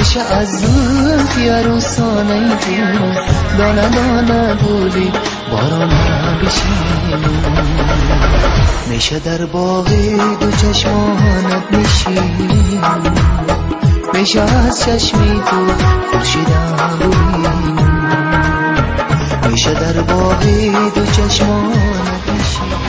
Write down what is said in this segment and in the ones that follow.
میشه از زلفی عروسانه تو دانه دانه گلی باران بشینم میشه در باغ دو چشمانت نشینم میشه از چشمی تو خورشیدم ببینم میشه در باغ دو چشمانت نشینم.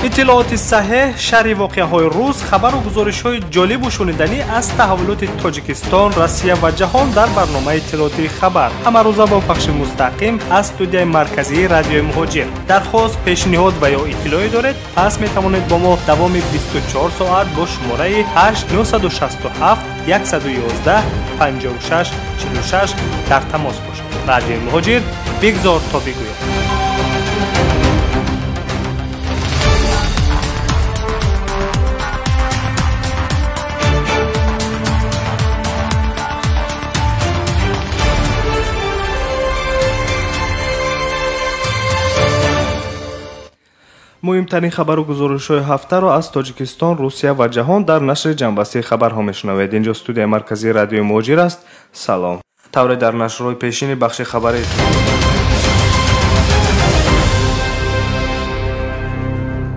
Иттилооти саҳеҳ, шарҳи воқеаҳои рӯз, хабару гузоришҳои ҷолибу шуниданӣ аз таҳаввулоти Тоҷикистон, Россия ва ҷаҳон дар барномаи иттилоотии хабар. Ҳамарӯза бо пахши мустақим аз студияи марказии радиои Муҳоҷир. Дархост, пешниҳод ва ё иттилоъе доред, пас метавонед бо мо давоми 24 соат бо шумораи 8 967 111 56 46 дар тамос бошед. Радиои Муҳоҷир, бигзор то бигӯяд. Муҳимтарин хабару гузоришҳои ҳафтаро аз Тоҷикистон, Русия ва ҷаҳон дар нашри ҷамъбастии хабарҳо мешунавед. Инҷо студияи марказии радиои Муҳоҷир аст. Салом. Тавре дар нашрҳои пешини бахши хабари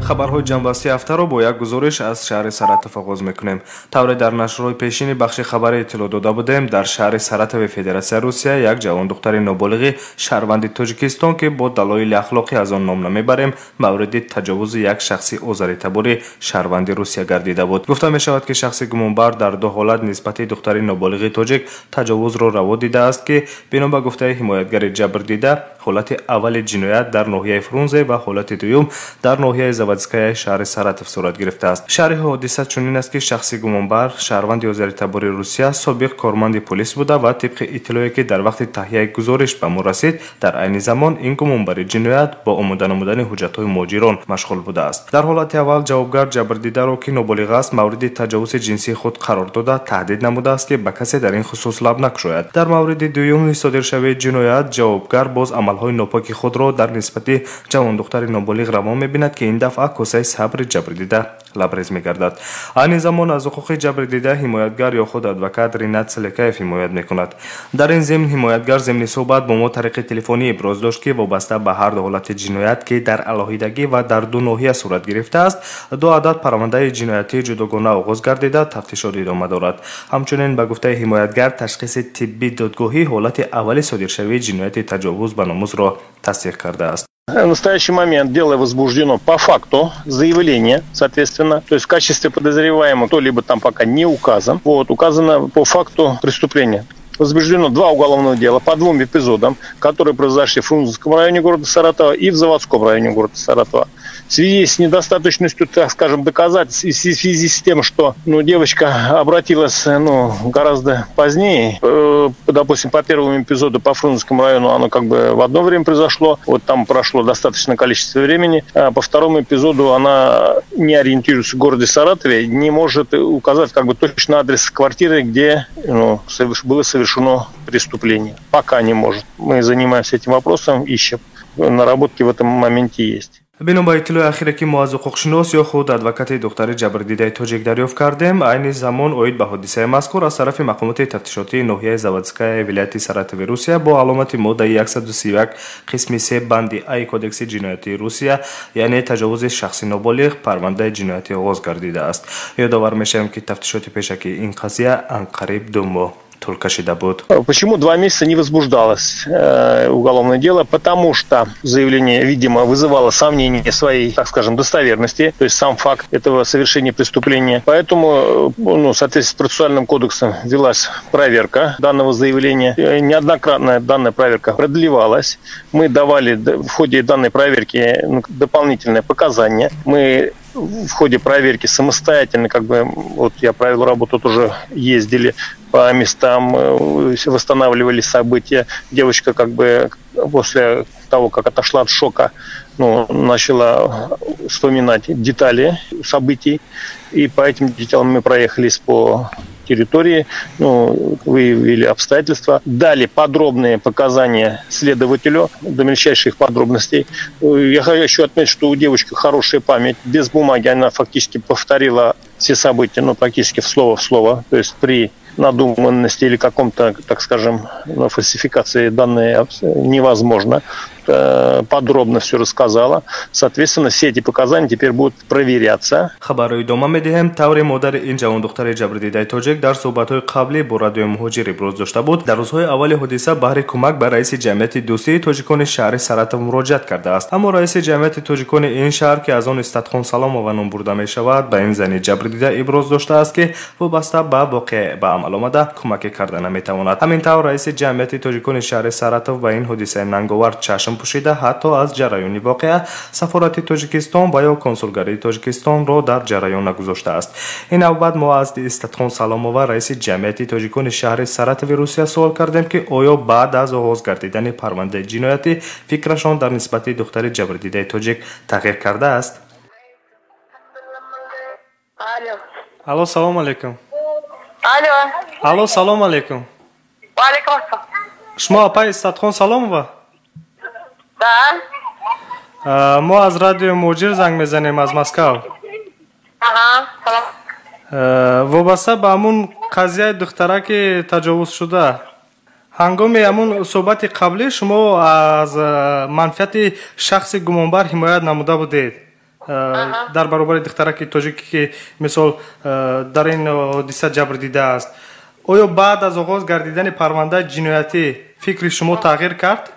хабарҳои ҷамъбастии ҳафтаро бо як гузориш аз шаҳри Саратов оғоз мекунем. Тавре дар нашрҳои пешини бахши хабари иттилоъ дода будем, дар шаҳри Саратови Федератсияи Русия як ҷавондухтари ноболиғи шаҳрванди Тоҷикистон, ки бо далоили ахлоқӣ аз он ном намебарем, мавриди таҷовузи як шахси озаритабори шаҳрванди Русия гардида буд. Гуфта мешавад, ки шахси гумонбар дар ду ҳолат нисбати духтари ноболиғи тоҷик таҷовузро раво дидааст, ки бино ба гуфтаи ҳимоятгари ҷабрдида, ҳолати аввали ҷиноят дар ноҳияи Фрунзе ва ҳолати дуюм дар ноҳияи Заводская шаҳри Саратов сурат гирифтааст. Шарҳи ҳодиса чунин аст, ки шахси гумонбар шаҳрванди озаритабори Русия, собиқ корманди полис буда ва тибқи иттилое, ки дар вақти таҳияи гузориш ба мо расид, дар айни замон ин гумонбари ҷиноят бо омода намудани ҳуҷҷатҳои муҳоҷирон машғул будааст. Дар ҳолати аввал ҷавобгар ҷабрдидаро, ки ноболиғ аст, мавриди таҷовузи ҷинсии худ қарор дода, таҳдид намудааст, ки ба касе дар ин хусус лаб накушояд. Дар мавриди дуюм содиршавии ҷиноят ҷавобгар боз амалҳои нопоки худро дар нисбати ҷавондухтари ноболиғ равон мебинад, ки ин дафъа косаи сабри ҷабрдида лабрез мегардад. Айни замон аз ҳуқуқи ҷабрдида ҳимоятгар ё худ адвокат Ринат Селекаев ҳимоят мекунад. Дар ин зимн ҳимоятгар зимни суҳбат бо мо тариқи телефонӣ иброз дошт, ки вобаста ба ҳар ду ҳолати ҷиноят, ки дар алоҳидагӣ ва дар ду ноҳия сурат гирифтааст, ду адад парвандаи ҷиноятии ҷудогона оғоз гардида, тафтишот идома дорад. Ҳамчунин ба гуфтаи ҳимоятгар, ташхиси тиббӣ додгоҳӣ ҳолати аввали содиршавии ҷинояти таҷовуз ба номусро тасдиқ кардааст. В настоящий момент дело возбуждено по факту заявления, соответственно, то есть в качестве подозреваемого кто-либо там пока не указан. Вот, указано по факту преступления. Возбуждено два уголовных дела по двум эпизодам, которые произошли в Фрунзенском районе города Саратова и в Заводском районе города Саратова. В связи с недостаточностью, так скажем, доказательств, и в связи с тем, что девочка обратилась гораздо позднее, допустим, по первому эпизоду по Фрунзенскому району оно как бы в одно время произошло, вот там прошло достаточное количество времени, а по второму эпизоду она не ориентируется в городе Саратове, не может указать как бы точно адрес квартиры, где было совершено преступление. Пока не может. Мы занимаемся этим вопросом, ищем. Наработки в этом моменте есть. Бино ба иттилои ахире, ки мо аз ҳуқуқшинос ё худ адвокати духтари ҷабрдидаи тоҷик дарёфт кардем, айни замон оид ба ҳодисаи мазкур аз тарафи мақомоти тафтишотии ноҳияи Заводская вилояти Саратови Русия бо аломати моддаи 131 қисми 3 банди А Кодекси ҷиноятии Русия, яъне таҷовузи шахси ноболиғ, парвандаи ҷиноятӣ оғоз гардидааст. Ёдовар мешавем, ки тафтишоти пешакии ин қазия анқариб 2 моҳ тӯл кашида буд. Почему 2 месяца не возбуждалось уголовное дело? Потому что заявление, видимо, вызывало сомнения своей, так скажем, достоверности, то есть сам факт этого совершения преступления. Поэтому, в соответствии с процессуальным кодексом велась проверка данного заявления. Неоднократно данная проверка продлевалась. Мы давали в ходе данной проверки дополнительные показания. Мы в ходе проверки самостоятельно, я провел работу, тоже ездили по местам, восстанавливали события. Девочка после того, как отошла от шока, начала вспоминать детали событий. И по этим деталям мы проехались по территории, выявили обстоятельства, дали подробные показания следователю до мельчайших подробностей. Я хочу еще отметить, что у девочки хорошая память. Без бумаги она фактически повторила все события, практически слово в слово. То есть при надуманности или каком-то, так скажем, фальсификации данные невозможно. Подробно все рассказала. Соответственно, все эти показания теперь будут проверяться. Хабарро идома медиҳем. Таври модари ин ҷавондухтари ҷабрдидаи тоҷик дар суҳбатҳои қаблӣ бо радиои Муҳоҷир иброз дошта буд, дар рӯзҳои аввали ҳодиса баҳри кӯмак ба раиси ҷамъияти дӯстии тоҷикони шаҳри Саратов муроҷиат кардааст. Аммо раиси ҷамъияти тоҷикони ин шаҳр, ки аз он Истатхон Саломова ном бурда мешавад, ба ин зани ҷабрдида иброз доштааст, ки вобаста ба воқеа ба амал омада кӯмаке карда наметавонад. Ҳамин тавр раиси ҷамъияти тоҷикони шаҳри Саратов ба ин ҳодисаи нанговар чашм пӯшида, ҳатто аз ҷараёни воқеа сафорати Тоҷикистон ва ё консулгарии Тоҷикистонро дар ҷараён нагузоштааст. Ин навбат мо аз Истатхон Саломова, раиси ҷамъияти тоҷикони шаҳри Саратови Русия, суол кардем, ки оё баъд аз оғоз гардидани парвандаи ҷиноятӣ фикрашон дар нисбати духтари ҷабрдидаи тоҷик тағйир кардааст. Алло, салом алейкум. Алло, салом алейкум. Шумо апаи Истатхон Саломова? Да. Мо аз радиои Муҳоҷир занг мезанем аз Москав. Вобаста ба ҳамун қазияи духтараки таҷовузшуда, ҳангоми ҳамун суҳбати қаблӣ шумо аз манфиати шахси гумонбар ҳимоят намуда будед дар баробари духтараки тоҷике, ки мисол дар ин ҳодиса ҷабр дидааст. Оё баъд аз оғоз гардидани парвандаи ҷиноятӣ фикри шумо тағйир кард?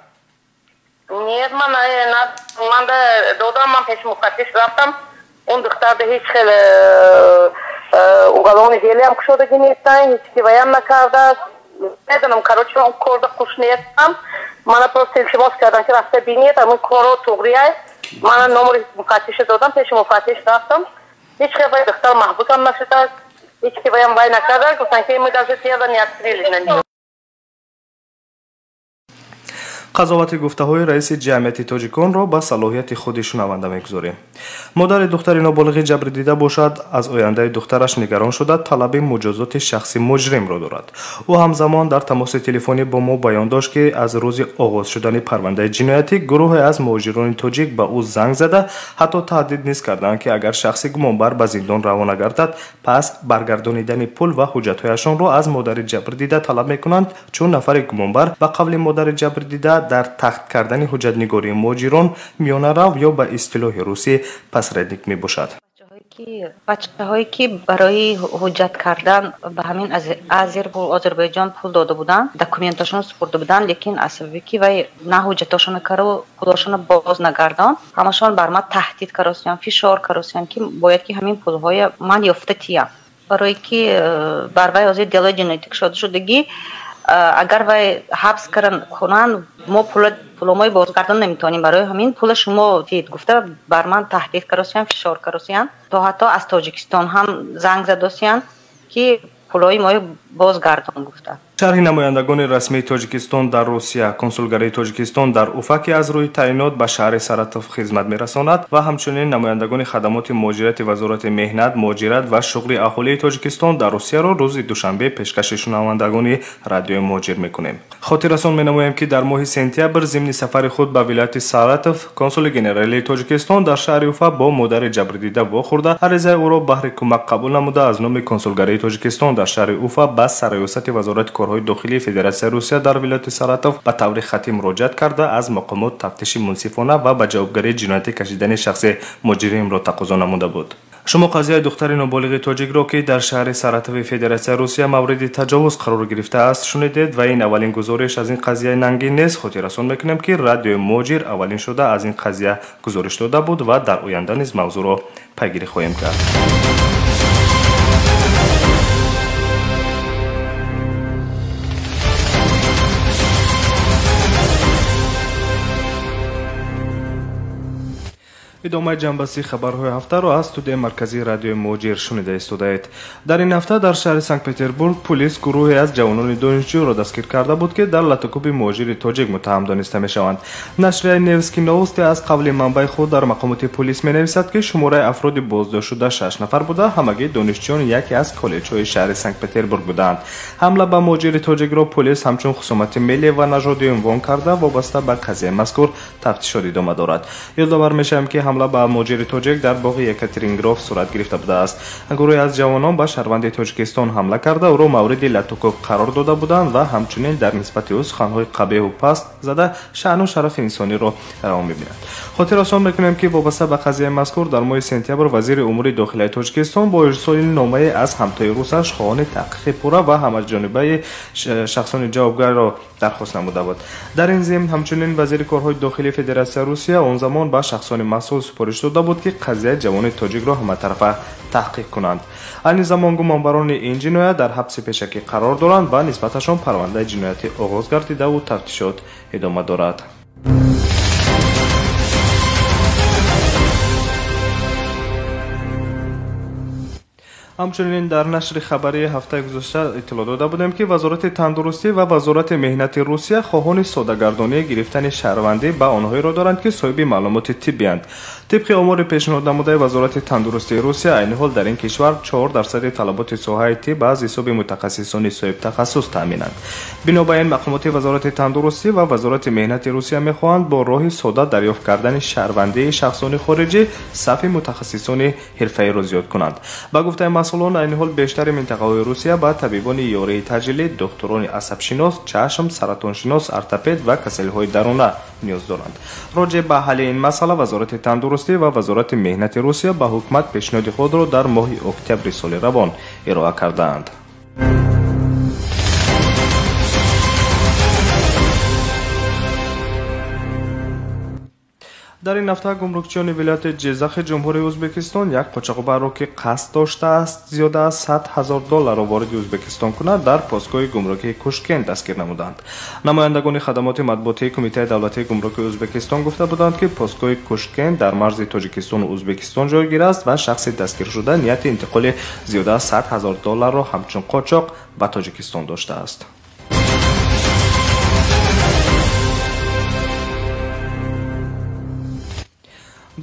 Нет, ман додам, ман пеши муфаттиш рафтам. Он духтарда ҳеҷ хел уголовный делиам кушодагӣ нестан, ҳеҷ ки ваям накардааст. Медонам, короче, он корда хуш нестам. Мана просто илтимос кардам, ки рафта бинед, ҳамин коро туғрияй. Мана номери муфаттиша додам, пеши муфаттиш рафтам. Ҳеҷ хел вай духтар маҳбусам нашудааст, ҳеҷ ки ваям вай накардааст. Гуфтанд, ки мы даже тело не открыли на него. Қазовати гуфтаҳои раиси ҷамъияти тоҷиконро ба салоҳияти худи шунаванда мегузорем. Модари духтари ноболиғи ҷабрдида бошад, аз ояндаи духтараш нигарон шуда, талаби муҷозоти шахси муҷримро дорад. Ӯ ҳамзамон дар тамоси телефонӣ бо мо баён дошт, ки аз рӯзи оғоз шудани парвандаи ҷиноятӣ гурӯҳе аз муҳоҷирони тоҷик ба ӯ занг зада, ҳатто таҳдид низ карданд, ки агар шахси гумонбар ба зиндон равона гардад, пас баргардонидани пул ва ҳуҷҷатҳояшонро аз модари ҷабрдида талаб мекунанд, чун нафари гумонбар ба қавли модари ҷабрдида дар тахт кардани ҳуҷҷатнигории муҳоҷирон миёнарав ё ба истилоҳи русӣ посредник мебошад. Бачаҳое ки барои ҳуҷҷат кардан ба ҳамин Озарбойҷон пул дода буданд, документашонро супурда буданд, лекин аз сабаби ки вай на ҳуҷҷаташонро карду пулашонро боз нагардонд, ҳамашон бар ман таҳдид каросиян, фишор каросиян, ки бояд ки ҳамин пулҳоя ман ёфта тиям. Барое ки бар вай ҳозир делои ҷиноятӣ кушода шудагӣ, агар вай ҳабс кунанд, мо пуломои бозгардон наметавонем. Барои ҳамин пула шумо дид гуфта бар ман таҳдид каросиян, фишор каросиян, то ҳатто аз Тоҷикистон ҳам занг задосиян, ки пулҳои мои бозгардон гуфта. Шарҳи намояндагони расмии Тоҷикистон дар Русия, консулгарии Тоҷикистон дар Уфа, ки аз рӯи таъйинот ба шаҳри Саратов хизмат мерасонад, ва ҳамчунин намояндагони хадамоти муҳоҷирати Вазорати меҳнат, муҳоҷират ва шуғли аҳолии Тоҷикистон дар Русияро рӯзи душанбе пешкаши шунавандагони радиои Муҳоҷир мекунем. Хотиррасон менамоем, ки дар моҳи сентябр зимни сафари худ ба вилояти Саратов консули генералии Тоҷикистон дар шаҳри Уфа бо модари ҷабрдида вохӯрда, аризаи ӯро баҳри кӯмак қабул намуда, аз номи консулгарии Тоҷикистон дар шаҳри Уфа ба сарраёсати Вазорати корҳои дохилии Федератсияи Русия дар вилояти Саратов ба таври хатӣ муроҷиат карда, аз мақомот тафтиши мунсифона ва ба ҷавобгарии ҷиноятӣ кашидани шахси муҷримро тақозо намуда буд. Шумо қазияи духтари ноболиғи тоҷикро, ки дар шаҳри Саратови Федератсияи Русия мавриди таҷовуз қарор гирифтааст, шунидед ва ин аввалин гузориш аз ин қазияи нангин нест. Хотиррасон мекунем, ки радиои Муҳоҷир аввалин шуда аз ин қазия гузориш дода буд ва дар оянда низ мавзӯъро пайгирӣ хоҳем кард. Идомаи ҷанбасти хабарҳои ҳафтаро аз студияи марказии радиои Муҳоҷир шунида истодаед. Дар ин ҳафта дар шаҳри Санкт-Петербург пулис гурӯҳе аз ҷавонони донишҷӯро дастгир карда буд, ки дар латукӯби муҳоҷири тоҷик муттаҳам дониста мешаванд. Нашрияи Невский новости аз қавли манбаи худ дар мақомоти пулис менависад, ки шумораи афроди боздоштшуда 6 нафар буда, ҳамагӣ донишҷӯёни яке аз коллеҷҳои шаҳри Санкт-Петербург буданд. Ҳамла ба муҳоҷири тоҷикро пулис ҳамчун хусумати миллӣ ва нажодӣ унвон карда, вобаста ба қазияи мазкур тафтишот идома дорад. Ёдовар мешавем, ки ҳамла ба муҳоҷири тоҷик дар боғи Екатерингров сурат гирифта будааст. Гурӯҳе аз ҷавонон ба шаҳрванди Тоҷикистон ҳамла карда, ӯро мавриди латукӯб қарор дода буданд ва ҳамчунин дар нисбати ӯ суханҳои қабеҳу паст зада шаъну шарафи инсониро раво мебинанд. Хотиррасон мекунем, ки вобаста ба қазияи мазкур дар моҳи сентябр вазири умури дохилаи Тоҷикистон бо ирсоли номае аз ҳамтои русаш хоҳони таҳқиқи пурра ва ҳамаҷонибаи шахсони ҷавобгарро дархост намуда буд. Дар ин зимн ҳамчунин вазири корҳои дохилии Федератсияи Русия он замон ба шахсони масъул супориш дода буд, ки қазияи ҷавони тоҷикро ҳаматарафа таҳқиқ кунанд. Айни замон гумонбарони ин ҷиноят дар ҳабси пешакӣ қарор доранд ва нисбаташон парвандаи ҷиноятӣ оғоз гардидаву тафтишот идома дорад. Ҳамчунин дар нашри хабарии ҳафтаи гузашта иттилоъ дода будем, ки Вазорати тандурустӣ ва Вазорати меҳнати Русия хоҳони содагардонии гирифтани шаҳрвандӣ ба онҳоеро доранд, ки соҳиби маълумоти тиббиянд. Тибқи омори пешниҳоднамудаи Вазорати тандурустии Русия, айни ҳол дар ин кишвар 4% талаботи соҳаи тиб аз ҳисоби мутахассисони соҳибтахассус таъминанд. Бино ба ин, мақомоти Вазорати тандурустӣ ва Вазорати меҳнати Русия мехоҳанд бо роҳи сода дарёфт кардани шаҳрвандии шахсони хориҷӣ сафи мутахассисони ҳирфаиро зиёд кунанд. Ба гуфтаи масъулон, айни ҳол бештари минтақаҳои Русия ба табибони ёрии таъҷилӣ, духтурони асабшинос, чашм, саратоншинос, ортопед ва касалиҳои даруна ниёз доранд. Роҷеъ ба ҳалли ин масъала Вазорати тандурустӣ ва Вазорати меҳнати Русия ба ҳукумат пешниҳоди худро дар моҳи октябри соли равон ироа кардаанд. Дар ин ҳафта гумрукчиёни вилояти Ҷизахи Ҷумҳурии Ӯзбекистон як қочоқбарро, ки қасд доштааст зиёда аз 100 000 долларро вориди Ӯзбекистон кунад, дар постгоҳи гумрукии Кушкент дастгир намуданд. Намояндагони хадамоти матбуотии Кумитаи давлатии гумруки Ӯзбекистон гуфта буданд, ки постгоҳи Кушкент дар марзи Тоҷикистону Ӯзбекистон ҷойгир аст ва шахси дастгиршуда нияти интиқоли зиёда аз 100 000 долларро ҳамчун қочоқ ба Тоҷикистон доштааст.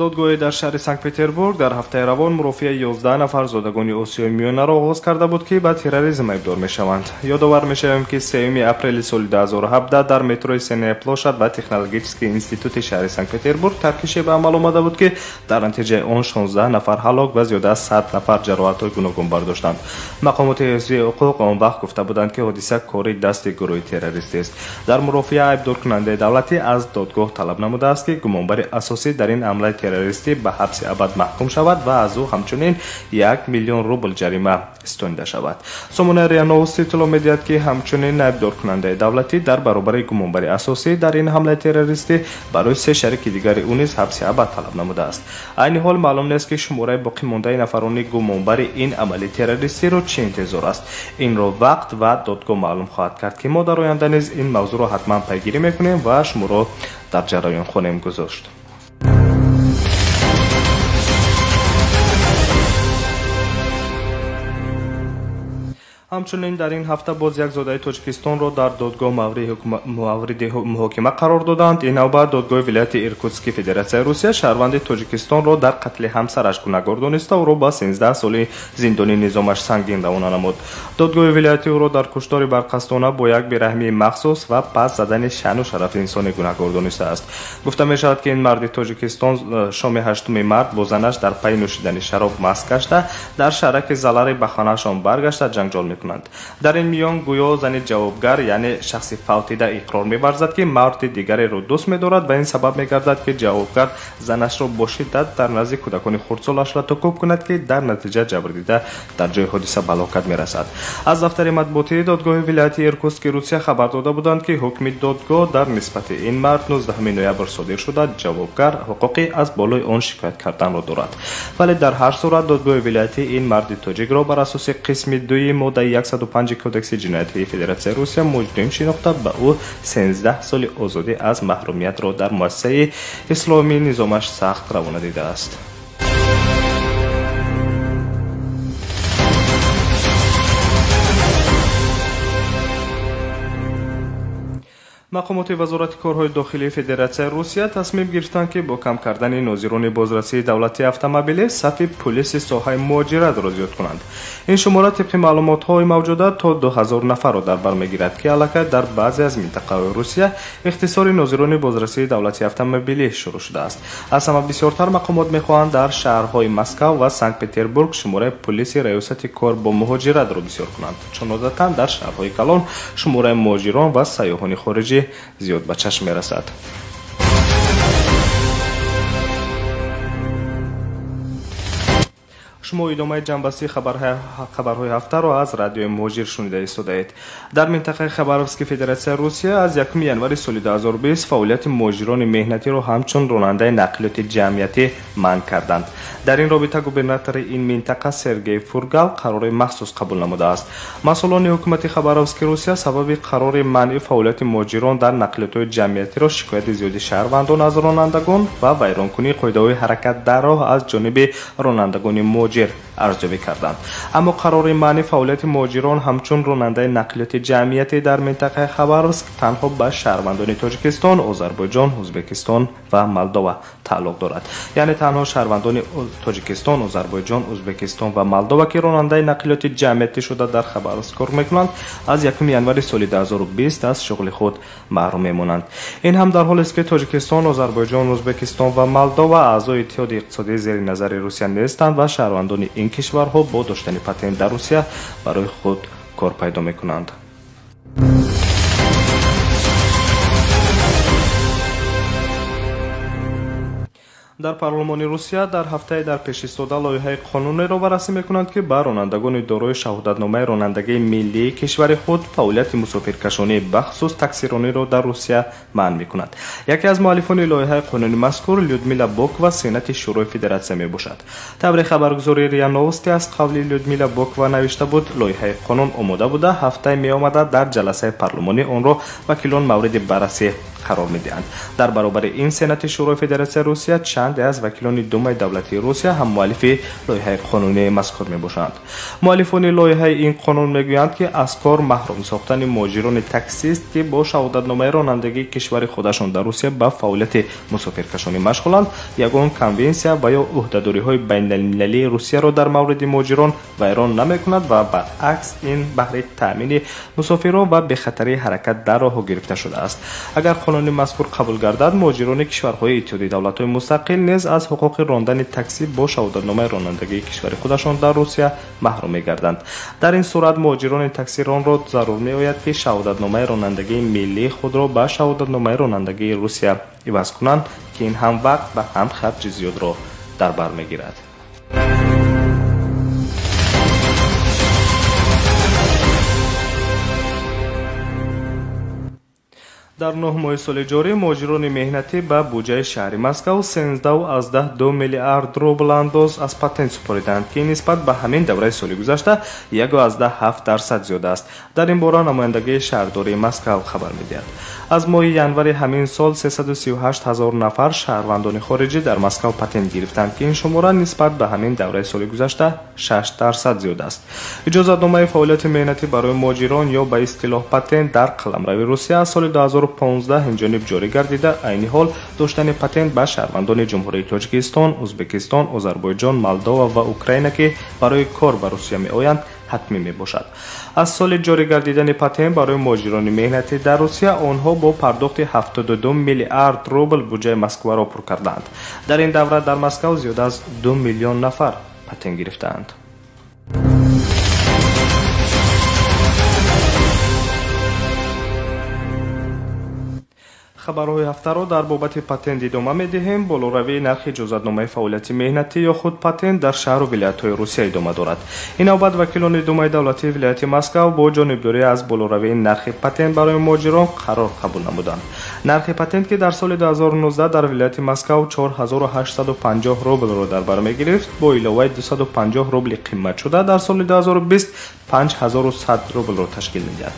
Додгоҳе дар шаҳри Санкт-Петербург дар ҳафтаи равон мурофиаи 11 нафар зодагони Осиёи Миёнаро оғоз карда буд, ки ба терроризм айбдор мешаванд. Ёдовар мешавем, ки 3 апрели соли 2017 дар метрои Сенная площадь ва Технологический институти шаҳри Санкт-Петербург таркише ба амал омада буд, ки дар натиҷаи он 16 нафар ҳалок ва зиёда аз 100 нафар ҷароҳатҳои гуногун бардоштанд. Мақомоти ҳифзи ҳуқуқ он вақт гуфта буданд, ки ҳодиса кори дасти гурӯҳи террористист. Дар мурофиа айбдоркунандаи давлатӣ аз додгоҳ талаб намудааст, ки гумонбари асосӣ дар ин ҳамлаи террористӣ ба ҳабси абад маҳкум шавад ва аз ӯ ҳамчунин 1 миллион рубл ҷарима истонида шавад. Сомонаи РИА Новости иттилоъ медиҳад, ки ҳамчунин айбдоркунандаи давлатӣ дар баробари гумонбари асосӣ дар ин ҳамлаи террористӣ барои 3 шарики дигари ӯ низ ҳабси абад талаб намудааст. Айни ҳол маълум нест, ки шумораи боқӣ мондаи нафарони гумонбари ин амали террористиро чӣ интизор аст. Инро вақт ва додгоҳ маълум хоҳад кард, ки мо дар оянда низ ин мавзӯъро ҳатман пайгирӣ мекунем ва шуморо дар ҷараён хоҳем гузошт. Ҳамчунин дар ин ҳафта боз як зодаи Тоҷикистонро дар додгоҳ мавриди муҳокима қарор доданд. Ин навбат додгоҳи вилояти Иркутски Федератсияи Русия шаҳрванди Тоҷикистонро дар қатли ҳамсараш гунаҳгор дониста, ӯро ба 13 соли зиндони низомаш сангин равона намуд. Додгоҳи вилоятӣ ӯро дар куштори барқасдона бо як бераҳмии махсус ва пас задани шаъну шарафи инсонӣ гунаҳгор донистааст. Гуфта мешавад, ки ин марди Тоҷикистон шоми 8 март бо занаш дар пайи нӯшидани шароб маст гашта, дар шаҳраки Залари ба хонаашон баргашта ҷанҷол мекунад. Дар ин миён гӯё зани ҷавобгар, яъне шахси фавтида, иқрор меварзад, ки марди дигареро дӯст медорад ва ин сабаб мегардад, ки ҷавобгар занашро бо шиддат дар назди кӯдакони хурдсолашро такӯб кунад, ки дар натиҷа ҷабрдида дар ҷои ҳодиса ба ҳалокат мерасад. Аз дафтари матбуотии додгоҳи вилояти Иркутски Русия хабар дода буданд, ки ҳукми додгоҳ дар нисбати ин мард 19 ноябр содир шуда, ҷавобгар ҳуқуқи аз болои он шикоят карданро дорад. Вале дар ҳар сурат додгоҳи вилоятӣ ин марди тоҷикро бар асоси қисми 2 моддаи 105 Кодекси ҷиноятии Федератсияи Русия муҷрим шинохта, ба ӯ 13 соли озодӣ аз маҳрумиятро дар муассисаи исломии низомаш сахт равона дидааст. Мақомоти вазорати корҳои дохилии Федератсияи Русия тасмим гирифтанд, ки бо кам кардани нозирони бозрасии давлатии автомобилӣ сафи пулиси соҳаи муҳоҷиратро зиёд кунанд. Ин шумора тибқи маълумотҳои мавҷуда то 2000 нафарро дар бар мегирад, ки аллакай дар баъзе аз минтақаҳои Русия ихтисори нозирони бозрасии давлатии автомобилӣ шурӯъ шудааст. Аз ҳама бисёртар мақомот мехоҳанд дар шаҳрҳои Москав ва Санкт-Петербург шумораи пулиси раёсати кор бо муҳоҷиратро бисёр кунанд, чун одатан дар шаҳрҳои калон шумораи муҳоҷирон ва сайёҳони хориҷӣ зиёд ба чашм мерасад. Шумо идомаи ҷанбастии хабарҳои ҳафтаро аз радиои Муҳоҷир шунида истодаед. Дар минтақаи Хабаровски Федератсияи Русия аз 1 январи соли 2020 фаъолияти муҳоҷирони меҳнатиро ҳамчун ронандаи нақлиёти ҷамъиятӣ манъ карданд. Дар ин робита губернатори ин минтақа Сергей Фургал қарори махсус қабул намудааст. Масъулони ҳукумати Хабаровски Русия сабаби қарори манъи фаъолияти муҳоҷирон дар нақлиётҳои ҷамъиятиро шикояти зиёди шаҳрвандон аз ронандагон ва вайронкунии қоидаҳои ҳаракат дар роҳ аз ҷониби ронандагони муҳоҷир арзёбӣ карданд. Аммо қарори манъи фаъолияти муҳоҷирон ҳамчун ронандаи нақлиёти ҷамъиятӣ дар минтақаи Хабаровск танҳо ба шаҳрвандони Тоҷикистон, Озарбойҷон, Ӯзбекистон ва Молдова тааллуқ дорад. Яъне танҳо шаҳрвандони Тоҷикистон, Озарбойҷон, Ӯзбекистон ва Молдова, ки ронандаи нақлиёти ҷамъиятӣ шуда дар Хабаровск кор мекунанд, аз 1 январи соли 2020 аз шуғли худ маҳрум мемонанд. Ин ҳам дар ҳолест, ки Тоҷикистон, Озарбойҷон, Ӯзбекистон ва Молдова аъзои Иттиҳоди иқтисодии зери назари Русия нестанд ва шаҳрвандони ин кишварҳо бо доштани патент дар Русия барои худ кор пайдо мекунанд. Дар парлумони Русия дар ҳафтаи дар пеш истода лоиҳаи қонунеро баррасӣ мекунанд, ки ба ронандагони дорои шаҳодатномаи ронандагии миллии кишвари худ фаъолияти мусофиркашонӣ, бахусус таксирониро дар Русия манъ мекунад. Яке аз муаллифони лоиҳаи қонуни мазкур Людмила Бокова, сенати Шӯрои Федератсия мебошад. Тавре хабаргузории РИА Новости аз қавли Людмила Бокова навишта буд, лоиҳаи қонун омода буда, ҳафтаи меомада дар ҷаласаи парлумонӣ онро вакилон мавриди баррасӣ қарор медиҳанд. Дар баробари ин сенати Шӯрои Федератсияи Русия чанде аз вакилони Думаи давлатии Русия ҳам муаллифи лоиҳаи қонунии мазкур мебошанд. Муаллифони лоиҳаи ин қонун мегӯянд, ки аз кор маҳрум сохтани муҳоҷирони таксист, ки бо шаҳодатномаи ронандагии кишвари худашон дар Русия ба фаъолияти мусофиркашонӣ машғуланд, ягон конвенсия ва ё ӯҳдадориҳои байналмилалии Русияро дар мавриди муҳоҷирон вайрон намекунад ва баръакс ин баҳри таъмини мусофирон ва бехатарии ҳаракат дар роҳҳо гирифта шудааст. Агар қонуни мазкур қабул гардад, муҳоҷирони кишварҳои Иттиҳоди давлатҳои мустақил низ аз ҳуқуқи рондани таксӣ бо шаҳодатномаи ронандагии кишвари худашон дар Русия маҳрум мегарданд. Дар ин сурат муҳоҷирони таксиронро зарур меояд, ки шаҳодатномаи ронандагии миллии худро ба шаҳодатномаи ронандагии Русия иваз кунанд, ки ин ҳам вақт ва ҳам харҷи зиёдро дар бар мегирад. Дар 9 моҳи соли ҷорӣ муҳоҷирони меҳнатӣ ба буҷаи шаҳри Москав 13,2 миллиард рубл андоз аз патент супориданд, ки нисбат ба ҳамин давраи соли гузашта 1,7% зиёд аст. Дар ин бора намояндагии шаҳрдории Москав хабар медиҳад. Аз моҳи январи ҳамин сол 338 ҳазор нафар шаҳрвандони хориҷӣ дар Москав патент гирифтанд, ки ин шумора нисбат ба ҳамин давраи соли гузашта 6% зиёд аст. Иҷозатномаи фаъолияти меҳнатӣ барои муҳоҷирон ё ба истилоҳ патент дар қаламрави Русия аз соли 2015 инҷониб ҷорӣ гардида, айни ҳол доштани патент ба шаҳрвандони Ҷумҳурии Тоҷикистон, Ӯзбекистон, Озарбойҷон, Молдова ва Украина, ки барои кор ба Русия меоянд, ҳатмӣ мебошад. Аз соли ҷорӣ гардидани патент барои муҳоҷирони меҳнатӣ дар Русия онҳо бо пардохти 72 миллиард рубл буҷаи Москваро пур карданд. Дар ин давра дар Москав зиёд аз 2 миллион нафар патент гирифтаанд. Хабарҳои ҳафтаро дар бобати патент идома медиҳем. Болоравии нархи иҷозатномаи фаъолияти меҳнатӣ ё худ патент дар шаҳру вилоятҳои Русия идома дорад. Ин навбат вакилони Думаи давлатии вилояти Москав бо ҷонибдорӣ аз болоравии нархи патент барои муҳоҷирон қарор қабул намуданд. Нархи патент, ки дар соли 2019 дар вилояти Москав 4850 рублро дар бар мегирифт, бо иловаи 250 рубли қиматшуда дар соли 2020 5100 рублро ташкил медиҳад.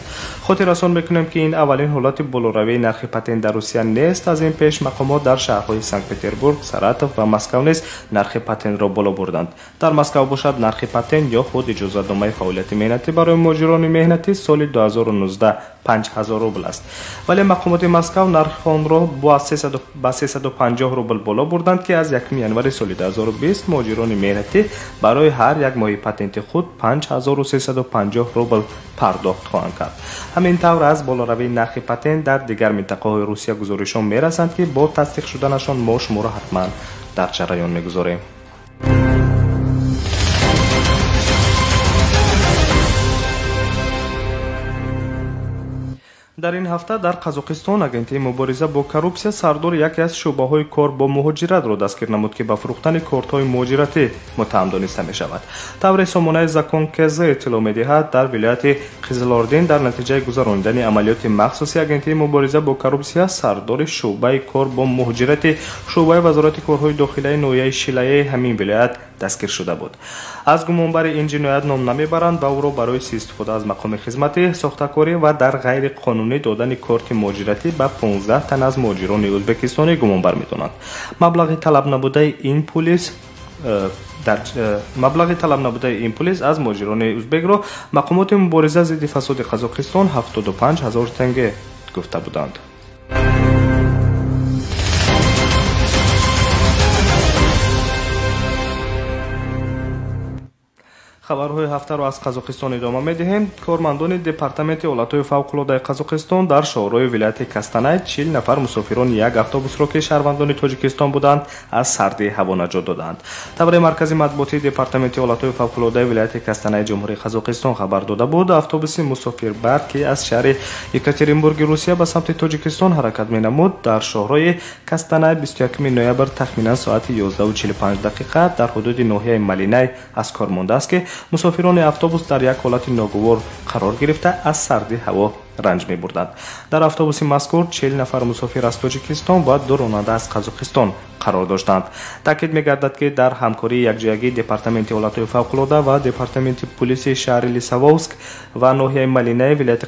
Хотиррасон мекунем, ки ин аввалин ҳолати болоравии нархи патент дар Русия нест. Аз ин пеш мақомот дар шаҳрҳои Санкт-Петербург, Саратов ва Москав низ нархи патентро боло бурданд. Дар Москав бошад нархи патент ё худ иҷозатномаи фаъолияти меҳнатӣ барои муҳоҷирони меҳнатӣ соли 2019 5000 рубл аст. Вале мақомоти Москав нархи онро ба 350 рубл боло бурданд, ки аз 1 январи соли 2020 муҳоҷирони меҳнатӣ барои ҳар як моҳи патенти худ 5350 рубл пардохт хоҳанд кард. Ҳамин тавр аз болоравии нархи патент дар дигар минтақаҳои Русия гузоришҳо мерасанд, ки бо тасдиқ шуданашон мо шуморо ҳатман дар ҷараён мегузорем. Дар ин ҳафта дар Қазоқистон агентии мубориза бо коррупсия сардори яке аз шӯъбаҳои кор бо муҳоҷиратро дастгир намуд, ки ба фурӯхтани кортҳои муҳоҷиратӣ муттаҳам дониста мешавад. Тавре сомонаи Закон КЗ иттилоъ медиҳад, дар вилояти Қизилордин дар натиҷаи гузаронидани амалиёти махсуси агентии мубориза бо коррупсия сардори шӯъбаи кор бо муҳоҷирати шӯъбаи вазорати корҳои дохилаи ноҳияи Шилаяи ҳамин вилоят дастгир шуда буд. Аз гумонбари ин ҷиноят ном намебаранд ва ӯро барои суистифода аз мақоми хизматӣ, сохтакорӣ ва дар ғайриқонунӣ додани корти муҳоҷиратӣ ба 15 тан аз муҳоҷирони ӯзбекистонӣ гумонбар медонанд. Маблағи талаб набудаи ин пулис аз муҳоҷирони ӯзбекро мақомоти мубориза зидди фасоди Қазоқистон 75 000 тенге гуфта буданд. Хабарҳои ҳафтаро аз Қазоқистон идома медиҳем. Кормандони департаменти ҳолатҳои фавқулодаи Қазоқистон дар шоҳроҳи вилояти Кастанай 40 нафар мусофирони як автобусро, ки шаҳрвандони Тоҷикистон буданд, аз сардии ҳаво наҷот доданд. Тавре маркази матбуотии департаменти ҳолатҳои фавқулодаи вилояти Кастанаи Ҷумҳурии Қазоқистон хабар дода буд, автобуси мусофирбар, ки аз шаҳри Екатеринбурги Русия ба самти Тоҷикистон ҳаракат менамуд, дар шоҳроҳи Кастанай 21 ноябр тахминан соати 11:45 дар ҳудуди ноҳияи Малинай аз кор мондааст, ки мусофирони автобус дар як ҳолати ногувор қарор гирифта аз сарди ҳаво ранҷ мебурданд. Дар автобуси мазкур 40 нафар мусофир аз Тоҷикистон ва 2 ронанда аз Қазоқистон қарор доштанд. Таъкид мегардад, ки дар ҳамкории якҷоягии департаменти ҳолатҳои фавқулода ва департаменти пулиси шаҳри Лисавовск ва ноҳияи Малинаи вилояти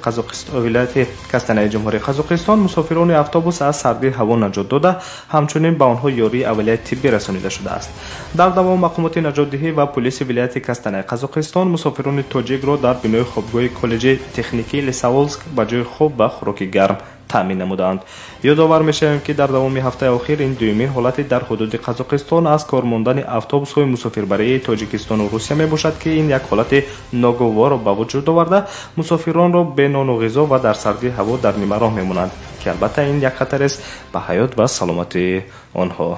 Кастанаи Ҷумҳурии Қазоқистон мусофирони автобус аз сардии ҳаво наҷот дода, ҳамчунин ба онҳо ёрии аввалияи тиббӣ расонида шудааст. Дар давом мақомоти наҷотдиҳӣ ва пулиси вилояти Кастанаи Қазоқистон мусофирони тоҷикро дар бинои хобгоҳи коллеҷи техникии Лисавовск ба ҷои хоб ва хӯроки гарм таъмин намуданд. Ёдовар мешавем, ки дар давоми ҳафтаи охир ин дуюмин ҳолати дар ҳудуди Қазоқистон аз кор мондани автобусҳои мусофирбарии Тоҷикистону Русия мебошад, ки ин як ҳолати ногуворро ба вуҷуд оварда, мусофиронро бе нону ғизо ва дар сардии ҳаво дар нимароҳ мемонанд, ки албатта ин як хатарест ба ҳаёт ва саломатии онҳо.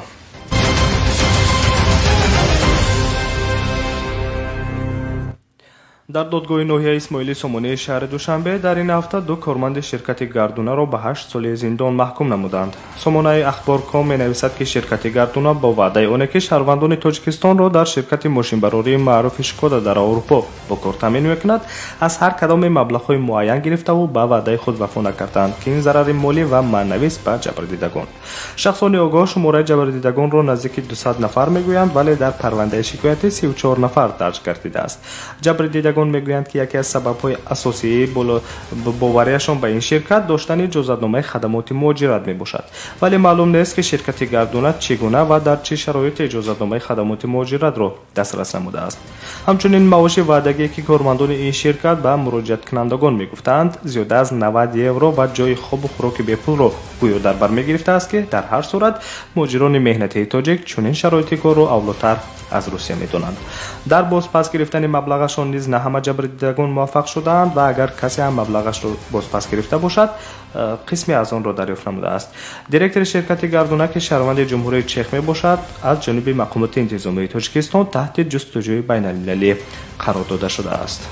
Дар додгоҳи ноҳияи Исмоили Сомонии шаҳри Душанбе дар ин ҳафта ду корманди ширкати Гардунаро ба 8 соли зиндон маҳкум намуданд. Сомонаи Ахборком менависад, ки ширкати Гардуна бо ваъдаи оне, ки шаҳрвандони Тоҷикистонро дар ширкати мошинбарории маъруфи Шкода дар Аврупо бо кор таъмин мекунад, аз ҳар кадоме маблағҳои муайян гирифтаву ба ваъдаи худ вафо накарданд, ки ин зарари молӣ ва маънавист ба ҷабрдидагон. Шахсони огоҳ шумораи ҷабрдидагонро наздики 200 нафар мегӯянд, вале дар парвандаи шикоятӣ 34 нафар дарҷ гардидааст. Ҷабрдидагон мегӯянд, ки яке аз сабабҳои асосии боварияшон ба ин ширкат доштани иҷозатномаи хадамоти муҳоҷират мебошад. Вале маълум нест, ки ширкати Гардуна чӣ гуна ва дар чӣ шароите иҷозатномаи хадамоти муҳоҷиратро дастрас намудааст. Ҳамчунин маоши ваъдагие, ки кормандони ин ширкат ба муроҷиаткунандагон мегуфтаанд, зиёда аз 90 евро ва ҷои хобу хӯроки бепулро гӯё дар бар мегирифтааст, ки дар ҳар сурат муҳоҷирони меҳнатии тоҷик чунин шароити корро авлотар аз Русия медонанд. Дар бозпас гирифтани маблағашон низ на ҳама ҷабрдидагон муваффақ шудаанд ва агар касе ҳам маблағашро бозпас гирифта бошад, қисме аз онро дарёфт намудааст. Директори ширкати Гардуна, ки шаҳрванди Ҷумҳурии Чех мебошад, аз ҷониби мақомоти интизомии Тоҷикистон таҳти ҷустуҷӯи байналмилалӣ қарор дода шудааст.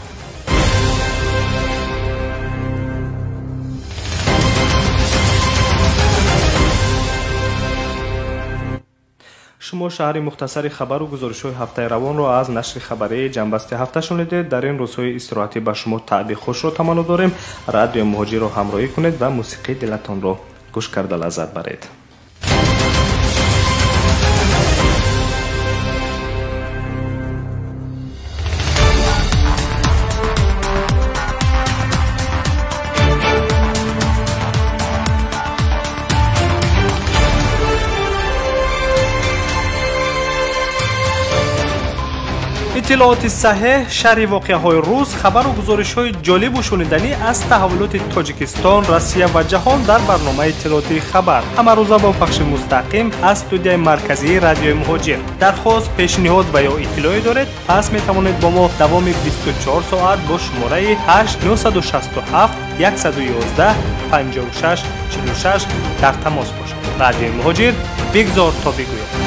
Шумо шаҳри мухтасари хабару гузоришҳои ҳафтаи равонро аз нашри хабарии ҷамъбасти ҳафта шунидед. Дар ин рӯзҳои истироҳатӣ ба шумо таъби хушро таманно дорем. Радиои Муҳоҷирро ҳамроҳӣ кунед ва мусиқии дилатонро гӯш карда лаззат баред. Иттилооти саҳеҳ, шарҳи воқеаҳои рӯз, хабару гузоришҳои ҷолибу шуниданӣ аз таҳаввулоти Тоҷикистон, Россия ва ҷаҳон дар барномаи иттилоотии «Хабар» ҳамарӯза бо пахши мустақим аз студияи марказии Радиои Муҳоҷир. Дархост, пешниҳод ва ё иттилоъе доред, пас метавонед бо мо давоми 24 соат бо шумораи 8 967 111 56 46 дар тамос бошед. Радиои Муҳоҷир, бигзор то бигӯяд.